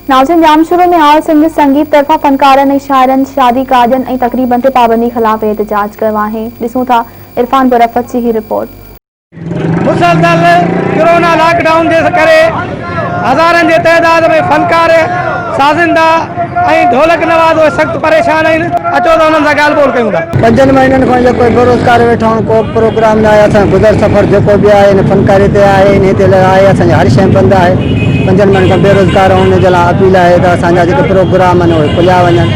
ناظرين ڄامشورو ۾ آل سنڌ سنگيت طرفان فنڪارن ۽ شاعرن شادي ڪاڄن ۽ تقريبن تي پابندي خلاف احتجاج ڪيو آهي ڏسون ٿا عرفان برفت جي هي رپورٽ. مسلسل ڪرونا لاڪ ڊائون جي ڪري هزارن جي تعداد ۾ فنڪار، سازندا ۽ ڍولڪ نواز اهي سخت پريشان آهن اچو ته انهن سان ڳالهه ٻولهه ڪيون ٿا. پنجن مهينن کان جيڪو بيروزگار ويٺا آهيون ڪو به پروگرام نه آهي اسان جو گذر سفر جيڪو به آهي ان فنڪاري تي آهي انهي تي آهي اسان جي هر شيء بند آهي پنجن مهينن کان بيروزگار آهيون ان جي لاء اپيل آهي ته اسان جا جيڪي پروگرام آهن اهي کوليا وڃن.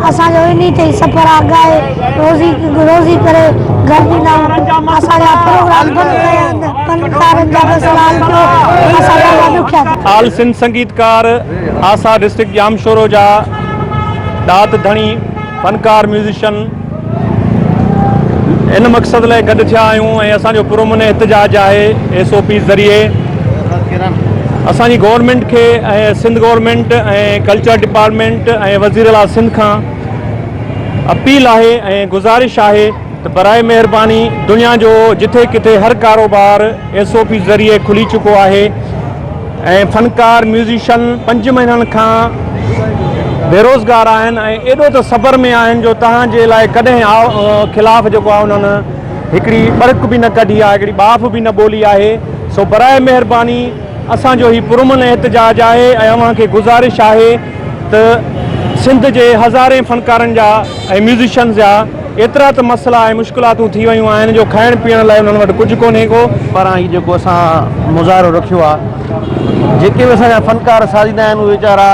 اسان جو انهي تي ئي سفر آهي ڳائي روزي روزي ڪري گهر ڏيندا آهيون اسان جا پروگرام بند ڪيا آهن فنڪارن جا مسئلا حل ڪيو اسان ڏاڍا ڏکيا ٿا. آل سنڌ سنگيتڪار آسا ڊسٽرڪٽ ڄامشورو جا ڏات ڌڻي فنڪار ميوزيشن ان مقصد لاء گڏ ٿيا آهيون ۽ اسان جو پرامن احتجاج آهي ايس او پيز ذريعي اسان جي گورنمينٽ کي ۽ سنڌ گورنمينٽ ۽ ڪلچر ڊپارٽمينٽ ۽ وزير اعليٰ سنڌ کان اپيل آهي ۽ گذارش آهي ته برائي مهرباني دنيا جو جٿي ڪٿي هر ڪاروبار ايس او پي ذريعي کلي چڪو آهي ۽ فنڪار ميوزيشن پنج مهينن کان بيروزگار آهن ۽ ايڏو ته صبر ۾ آهن جو توهان جي لاء ڪڏهن خلاف جيڪو آهي انهن هڪڙي ٻڙڪ به نه ڪڍي آهي هڪڙي ٻاڦ به نه ٻولي آهي سو برائي مهرباني اسان جو هي پرامن احتجاج آهي ۽ اوهان کي گذارش آهي ته سنڌ جي هزارين فنڪارن جا ۽ ميوزيشنز جا ايترا ته مسئلا ۽ مشڪلاتون ٿي ويون آهن جو کائڻ پيئڻ لاء انهن وٽ ڪجهه ڪونهي ڪو. پران هي جيڪو اسان مظاهرو رکيو آ جيڪي به اسان جا فنڪار سازيندا آهن اهي ويچارا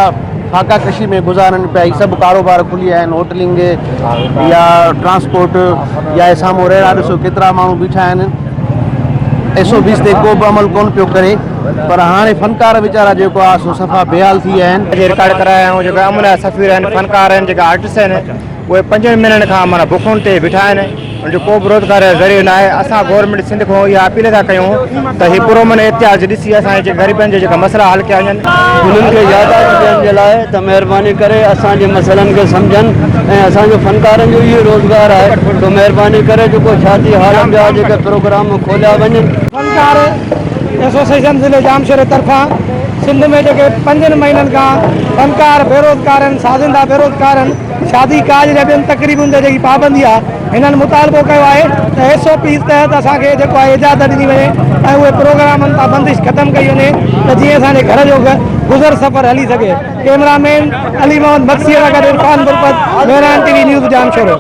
فاقا ڪشي ۾ گذارن پيا هي سڀ ڪاروبار کلي ويا آهن هوٽلنگ يا ٽرانسپورٽ يا هي سامهون ريڙها ڏسو ڪيترا ماڻهو بيٺا آهن ايس او پيز تي ڪو به عمل ڪونه پيو ڪري پر هاڻي فنڪار ويچارا جيڪو آ سو صفا بيحال ٿي ويا آهن. جي رڪارڊ ڪرايا آهيون جيڪا امن جا سفير آهن فنڪار آهن جيڪا آرٽسٽ آهن اهي پنجن مهينن کان معنيٰ بکن تي بيٺا آهن ان جو ڪو به روزگار جو ذريعو ناهي اسان گورنمينٽ سنڌ کان اها اپيل ٿا ڪيون ته هي پرامن احتجاج ڏسي اسان جي غريبن جا جيڪا مسئلا حل ڪيا وڃن. هنن کي ياداشت ڏيڻ جي لاء ته مهرباني ڪري اسان جي مسئلن کي سمجهن ۽ اسان جو فنڪارن جو اهو روزگار آهي سو مهرباني ڪري جيڪو شادي هال ٻيا جيڪي پروگرام کوليا وڃن. فنڪار ايسوسيئيشن ضلعي ڄامشوري طرفان سنڌ ۾ جيڪي پنجن مهينن کان فنڪار بيروزگار آهن، سازندا بيروزگار آهن، شادي ڪاڄ يا ٻين تقريبن تي جيڪي پابندي آهي، هنن مطالبو ڪيو آهي ته ايس او پيز تحت اسان کي جيڪو آهي اجازت ڏني وڃي ۽ اهي پروگرامن تان بندش ختم ڪئي وڃي ته جيئن اسان جي گهر جو گذر سفر هلي سگهي. ڪئميرا مين علي محمد مگسيء سان گڏ Irfan Burfat, Mehran T V news, Jamshoro.